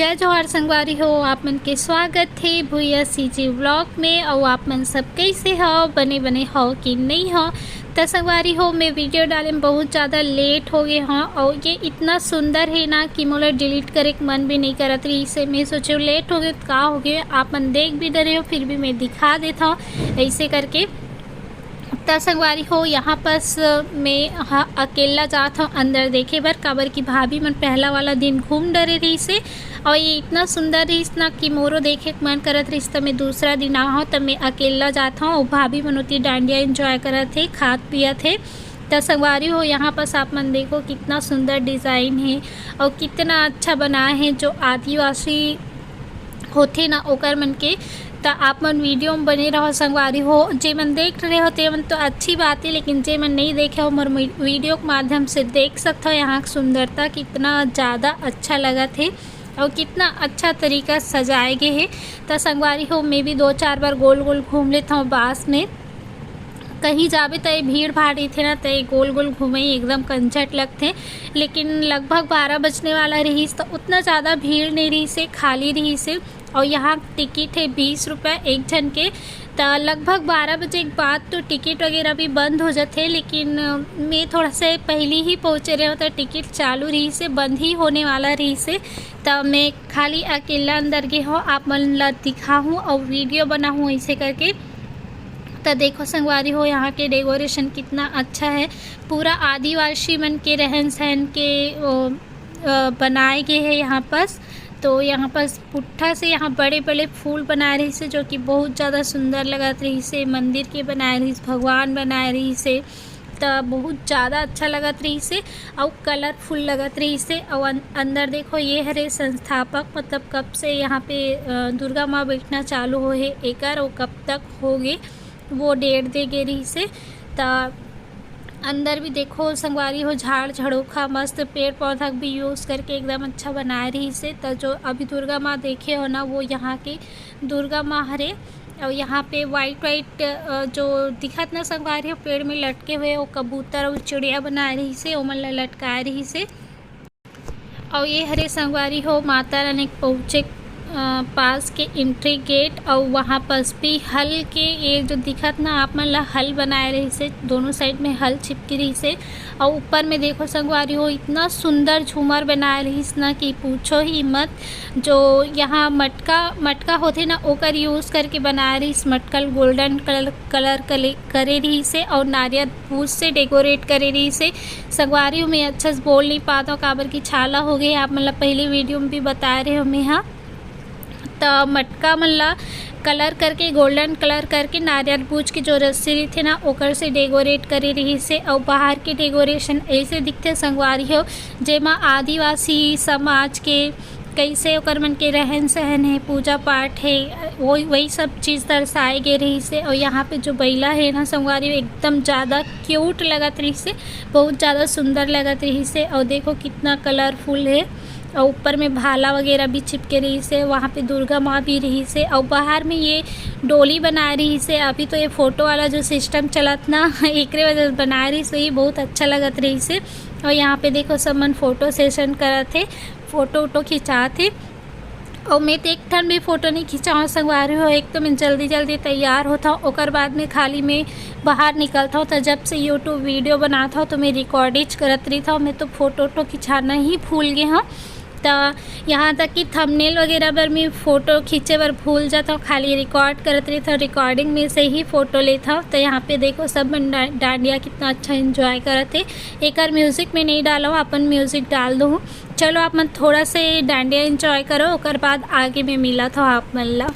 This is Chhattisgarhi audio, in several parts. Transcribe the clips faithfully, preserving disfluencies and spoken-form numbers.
जय जोहार संगवारी हो, आप मन के स्वागत हे भुइया सीजी व्लॉग में। अउ आप मन सब कइसे हो, बने बने हो कि नइ हो? त संगवारी हो, मैं वीडियो डाले में बहुत ज़्यादा लेट हो गए हव, अउ ये इतना सुंदर हे ना कि मोला डिलीट करे के मन भी नइ करत रहिस हे। मैं सोचे लेट हो गए त का हो गए, आप मन देख भी डरे हो, फिर भी मैं दिखा देत हव ऐसे करके। त संगवारी हो, यहाँ पास मैं ह-, अकेला जात हव अंदर देखे बर, काबर कि भाभी मन पहला वाला दिन घूम डरे रहिस हे, अउ ये इतना सुंदर रहिस ना कि मोरो देखे के मन करत रहिस, त मैं दूसरा दिन आहव, त मैं अकेला जात हव, अउ भाभी मन ओती डांडिया एंजॉय करत हे, खात पियत हे। त संगवारी हो, यहाँ पास आप मन देखो कितना सुंदर डिज़ाइन हे अउ कितना अच्छा बनाए हे, जो आदिवासी होथे ना ओकर मन के। त आप मन वीडियो में बने रहो संगवारी हो, जे मन देख रहे हो ते मन तो अच्छी बात है, लेकिन जे मन नहीं देखे हो मोर वी-, वीडियो के माध्यम से देख सकत हो यहाँ के सुंदरता कितना ज़्यादा अच्छा लगत हे अउ कितना अच्छा तरीका से सजाए गे हे। त संगवारी हो, मैं भी दो चार बार गोल गोल घूम लेत हव बास में। कहीं जाबे त ये भीड़ भाड़ रहिथे ना, त ये गोल गोल घूमे एकदम कंझट लगथे। लेकिन लगभग बारह बजने वाला रहिस, त उतना ज़्यादा भीड़ नहीं रहिस हे, खाली रहिस हे। अउ यहाँ टिकट हे बीस रुपया एक झन के, त लगभग बारह बजे के बाद तो टिकट वगैरह भी बंद हो जाथे। लेकिन, अ, मैं थोड़ा से पहले ही पहुँचे रहे हव, त टिकट चालू रहिस हे, बंद ही होने वाला रहिस हे। त मैं खाली अकेला अंदर गे हव, आप मन ला दिखाहूँ अउ वीडियो बनाहूँ ऐसे करके। त देखो संगवारी हो, यहाँ के डेकोरेशन कितना अच्छा है। पूरा आदिवासी मन के रहन सहन के, ओ, अ, बनाए गए है यहाँ पास। तो यहाँ पास पुट्ठा से यहाँ बड़े बड़े फूल बनाए रहिस हे, जो कि बहुत ज़्यादा सुंदर लगत रहिस हे। मंदिर के बनाए रहिस, भगवान बनाए रहिस हे, त बहुत ज़्यादा अच्छा लगत रहिस हे अउ कलरफुल लगत रहिस हे। अउ अन-, अंदर देखो, ये हरे संस्थापक, मतलब कब से यहाँ पे, अ, दुर्गा माँ बैठना चालू होहे एकर, अउ कब तक होगे, वो डेट दे गे रहिस हे। त अंदर भी देखो संगवारी हो, झाड़ झड़ोखा, मस्त पेड़ पौधा भी यूज़ करके एकदम अच्छा बनाए रहिस हे। त जो अभी दुर्गा माँ देखे हो ना, वो यहाँ के दुर्गा माँ हरे। अउ यहाँ पे वाइट वाइट, अ, जो दिखत ना संगवारी हो, पेड़ में लटके हुए, वो कबूतर अउ चिड़िया बनाए रहिस हे, ओमन ला लटकाए रहिस हे। अउ ये हरे संगवारी हो, माता रानी के पहुँचे, अ, पास के एंट्री गेट। अउ वहाँ पास भी हल के, ये जो दिखत ना आप मन ला, हल बनाए रहिस हे, दोनों साइड में हल चिपके रहिस हे। अउ ऊपर में देखो संगवारी हो, इतना सुंदर झूमर बनाए रहिस ना कि पूछो ही मत। जो यहाँ मटका, मटका होथे ना, ओकर यूज़ करके बनाए रहिस, मटकल गोल्डन कलर, कलर कले-, करे रहिस हे अउ नारियल फूल से डेकोरेट करे रहिस हे। संगवारी हो, मैं अच्छा से बोल नहीं पात हव, काबर कि छाला हो गए, आप मन ला पहले वीडियो में भी बताए रहे हव मैं हा। त मटका मन ला कलर करके, गोल्डन कलर करके, नारियल बूझ के जो रस्सी रहिथे ना, ओकर से डेकोरेट करे रहिस हे। अउ बाहर के डेकोरेशन ऐसे दिखथे संगवारी हो, जेमा आदिवासी समाज के कैसे ओकर मन के रहन सहन हे, पूजा पाठ हे, वही, वही सब चीज़ दर्शाए गे रहिस हे। अउ यहाँ पे जो बइला हे ना संगवारी, एकदम ज़्यादा क्यूट लगत रहिस हे, बहुत ज़्यादा सुंदर लगत रहिस हे। अउ देखो कितना कलरफुल हे, अउ ऊपर में भाला वगैरह भी चिपके रहिस हे। वहाँ पे दुर्गा माँ भी रहिस हे, अउ बाहर में ये डोली बनाए रहिस हे। अभी तो ये फोटो वाला जो सिस्टम चलत ना, एकरे वजह से बनाए रहिस हे, ये बहुत अच्छा लगत रहिस हे। अउ यहाँ पे देखो, सब मन फोटो सेशन करत हे, फोटो वोटो खिंचात हे। अउ मैं तो एक ठन भी फोटो नहीं खिंचाव संगवारी हो, एक तो मैं जल्दी जल्दी तैयार होत हव, ओकर बाद में खाली मैं बाहर निकलत हव। त जब से YouTube वीडियो बनात हव, तो मैं रिकॉर्डिज करत रहित हव, मैं तो फोटो वोटो खिंचाना ही भूल गे हव। त यहाँ तक कि थंबनेल वगैरह बर मैं फोटो खींचे बर भूल जात हव, खाली रिकॉर्ड करत रहित हव, रिकॉर्डिंग में से ही फोटो लेत हव। त यहाँ पे देखो, सब मन डा-, डांडिया कितना अच्छा एंजॉय करत हे। एकर म्यूजिक में नहीं डालव, अपन म्यूजिक डाल दूँ। चलो, आप मन थोड़ा से डांडिया एंजॉय करो, ओकर बाद आगे में मिलत हव आप मन ला।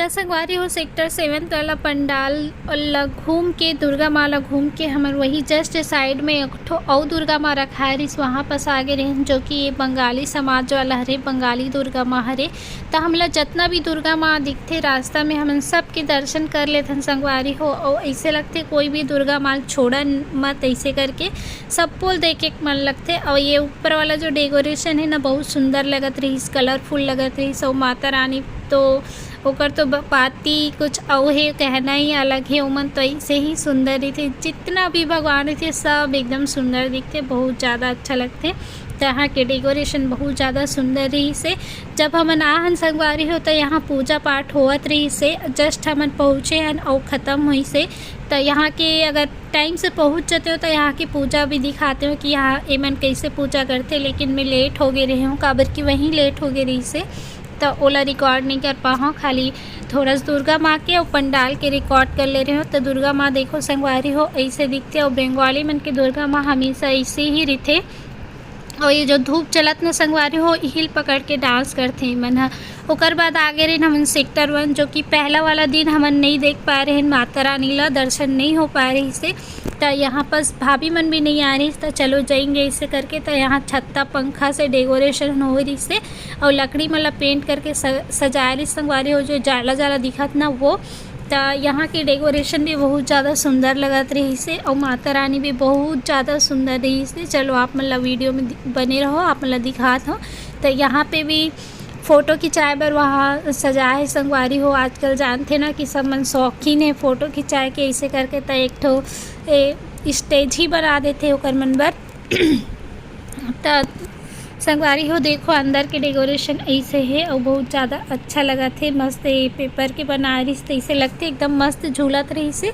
त संगवारी हो, सेक्टर सेवन वाला पंडाल ला घूम के, दुर्गा माँ ला घूम के, हमन वही जस्ट साइड में एक ठो अउ दुर्गा माँ रखाए रहिस, वहाँ पास आगे रहेन, जो कि ये बंगाली समाज वाला हरे, बंगाली दुर्गा माँ हरे। त हमला जतना भी दुर्गा माँ दिखथे रास्ता में, हमन सबके दर्शन कर लेथन संगवारी हो। अउ ऐसे लगथे कोई भी दुर्गा माँ छोड़न मत, ऐसे करके सब पोल देखे के मन लगथे। अउ ये ऊपर वाला जो डेकोरेशन है ना, बहुत सुंदर लगत रहिस, कलरफुल लगत रहिस। अउ माता रानी तो ओकर तो ब-, बात ही कुछ अउ हे, कहना ही अलग है। ओमन तो ऐसे ही सुंदर रहिथे, जितना भी भगवान रहिथे सब एकदम सुंदर दिखथे, बहुत ज़्यादा अच्छा लगथे। त यहाँ के डेकोरेशन बहुत ज़्यादा सुंदर रहिस हे। जब हमन आ हन संगवारी हो, त यहाँ पूजा पाठ होवत रहिस हे, जस्ट हमन पहुँचे हन अउ ख़त्म होइस हे। त यहाँ के अगर टाइम से पहुँच जाते हो, त यहाँ की पूजा भी दिखाते हो कि यहाँ एमन कैसे पूजा करथे, लेकिन मैं लेट हो गए रहे हूँ, काबर कि वहीं लेट हो गए रहिस हे, त ओला रिकॉर्ड नहीं कर पाहूँ। खाली थोड़ा सा दुर्गा माँ के अउ पंडाल के रिकॉर्ड कर ले रहे हो। त दुर्गा माँ देखो संगवारी हो, ऐसे दिखथे, अउ बंगाली मन के दुर्गा माँ हमेशा ऐसे ही रहिथे। अउ ये जो धूप चलत न संगवारी हो, इही ल पकड़ के डांस करथे मन ह। ओकर बाद आगे रहिन हमन सेक्टर वन, जो कि पहला वाला दिन हमन नहीं देख पाए रहेन माता रानी ला, दर्शन नहीं हो पाए रहिस हे। त यहाँ पास भाभी मन भी नहीं आ रहिस, त चलो जाएंगे ऐसे करके। त यहाँ छत्ता पंखा से डेकोरेशन हो रहिस हे अउ लकड़ी मन ला पेंट करके स-, सजाए रहिस संगवारी हो, जो जाला जाला दिखत ना वो। त यहाँ के डेकोरेशन भी बहुत ज़्यादा सुंदर लगत रहिस हे अउ माता रानी भी बहुत ज़्यादा सुंदर रहिस हे। चलो आप मन ला वीडियो में दि-, बने रहो, आप मन ला दिखात हूँ। त यहाँ पे भी फोटो खिंचाए बर वहाँ सजाए हे संगवारी हो। आजकल जानथे ना कि सब मन शौकीन है फोटो खिंचाए के, ऐसे करके त एक ठो ए, स्टेज ही बना देथे ओकर मन बर। त संगवारी हो, देखो अंदर के डेकोरेशन ऐसे हे अउ बहुत ज़्यादा अच्छा लगत हे। मस्त ये पेपर के बनाए रहिस, तैसे लगथे एकदम मस्त झूलत रहिस हे।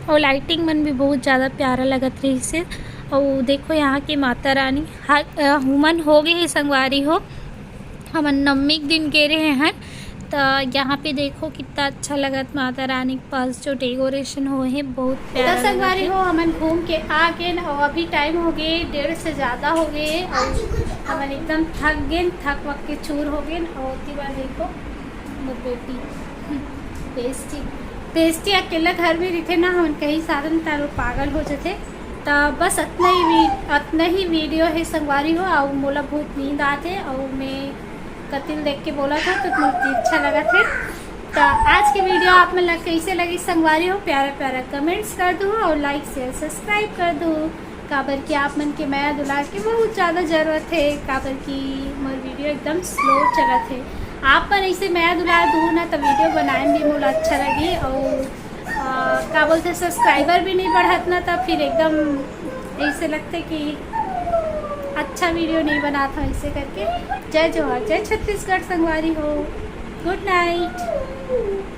अउ लाइटिंग मन भी बहुत ज़्यादा प्यारा लगत रहिस हे। अउ देखो यहाँ के माता रानी, हा-, अ, हुमन हो गए हे संगवारी हो, हमन नवमी के दिन गे रहे हन। त यहाँ पे देखो कितना अच्छा लगत माता रानी के पास जो डेकोरेशन हो हे, बहुत प्यारा त संगवारी लगत हे। हो, हमन घूम के आ गेन अउ अभी टाइम हो गए डेढ़ से ज़्यादा हो गए अउ हमन एकदम थक गेन, थक वक के चूर हो गेन। अउ ओती बार देखो मोर बेटी पेस्टी, पेस्टी अकेला घर में रहिथे ना, हमन कहीं साधन तारो पागल हो जथे। त बस अतना ही वी-, अतना ही वीडियो हे संगवारी हो। अउ मोला बहुत नींद आत हे अउ मैं कतिल देख के बोला था तो बहुत ही अच्छा लगा थे। तो आज के वीडियो आप मन ला कैसे लगी संगवारी हो, प्यारा प्यारा कमेंट्स कर दू और लाइक शेयर सब्सक्राइब कर दू, काबर कि आप मन के मया दुलार के बहुत ज़्यादा ज़रूरत है, काबर कि मोर वीडियो एकदम स्लो चलत है। आप मन ऐसे मया दुलार दू ना तो वीडियो बनाए में भी मोला अच्छा लगी और आ, का बोलते सब्सक्राइबर भी नहीं बढ़त ना, तब फिर एकदम ऐसे लगते कि अच्छा वीडियो नहीं बनात हूँ ऐसे करके। जय जोहार, जय छत्तीसगढ़ संगवारी हो, गुड नाइट।